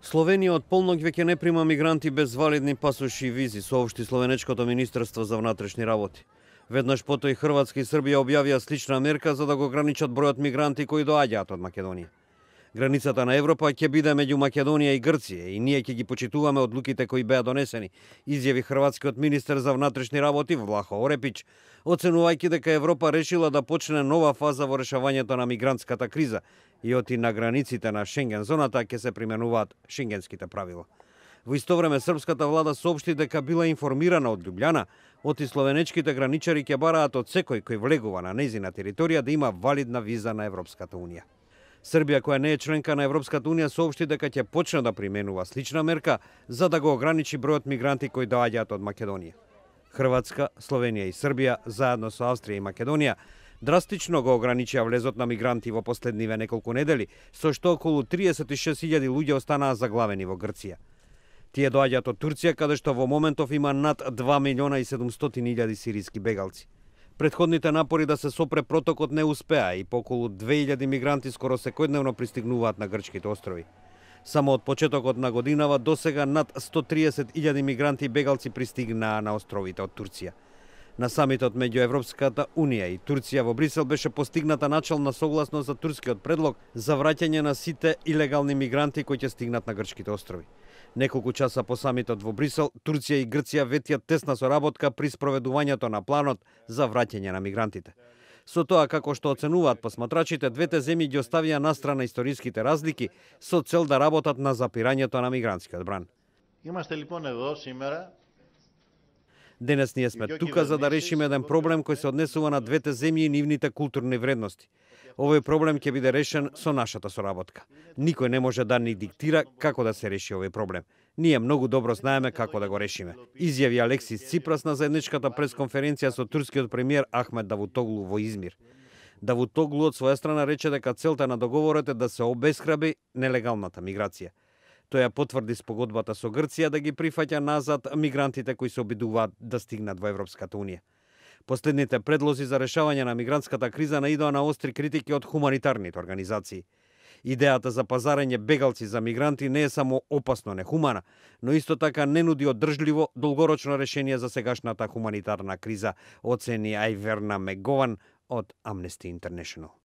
Словенија од полнок веќе не прима мигранти без валидни пасоши и визи, соопшти Словенечкото министерство за внатрешни работи. Веднаш потоа и Хрватска и Србија објавија слична мерка за да го ограничат бројот мигранти кои доаѓаат од Македонија. Границата на Европа ќе биде меѓу Македонија и Грција и ние ќе ги почитуваме одлуките кои беа донесени, изјави хрватскиот министер за внатрешни работи Влахо Орепиќ, оценувајќи дека Европа решила да почне нова фаза во решавањето на мигрантската криза и оти на границите на Шенген зоната ќе се применуваат шенгенските правила. Во исто време српската влада соопшти дека била информирана од Љубљана, оти словенечките граничари ќе бараат од секој кој влегува на нејзина територија да има валидна виза на Европската унија. Србија, која не е членка на Европската унија, соопшти дека ќе почне да применува слична мерка за да го ограничи бројот мигранти кои доаѓаат од Македонија. Хрватска, Словенија и Србија, заедно со Австрија и Македонија, драстично го ограничија влезот на мигранти во последниве неколку недели, со што околу 36.000 луѓе останаа заглавени во Грција. Тие доаѓаат од Турција, каде што во моментов има над 2.700.000 сириски бегалци. Претходните напори да се сопре протокот не успеа и по околу 2.000 мигранти скоро секојдневно пристигнуваат на грчките острови. Само од почетокот на годинава досега над 130.000 мигранти и бегалци пристигнаа на островите од Турција. На самитот меѓу Европската унија и Турција во Брисел беше постигната начална согласност за турскиот предлог за враќање на сите илегални мигранти кои ќе стигнат на грчките острови. Неколку часа по самитот во Брисел, Турција и Грција ветиат тесна соработка при спроведувањето на планот за враќање на мигрантите. Со тоа, како што оценуваат посматрачите, двете земји ги оставија настрана историските разлики со цел да работат на запирањето на мигрантскиот бран. Είμαστε λοιπόν εδώ σήμερα. Денес ние сме тука за да решиме еден проблем кој се однесува на двете земји и нивните културни вредности. Овој проблем ќе биде решен со нашата соработка. Никој не може да ни диктира како да се реши овој проблем. Ние многу добро знаеме како да го решиме, изјави Алексис Ципрас на заедничката пресконференција со турскиот премиер Ахмет Давутоглу во Измир. Давутоглу од своја страна рече дека целта на договорот е да се обесхрабри нелегалната миграција. Тој ја потврди спогодбата со Грција да ги прифаќа назад мигрантите кои се обидуваат да стигнат во Европската унија. Последните предлози за решавање на мигрантската криза наидоа на остри критики од хуманитарните организации. Идејата за пазарење бегалци за мигранти не е само опасно нехумана, но исто така не нуди одржливо долгорочно решение за сегашната хуманитарна криза, оцени Ајверна Мегован од Amnesty International.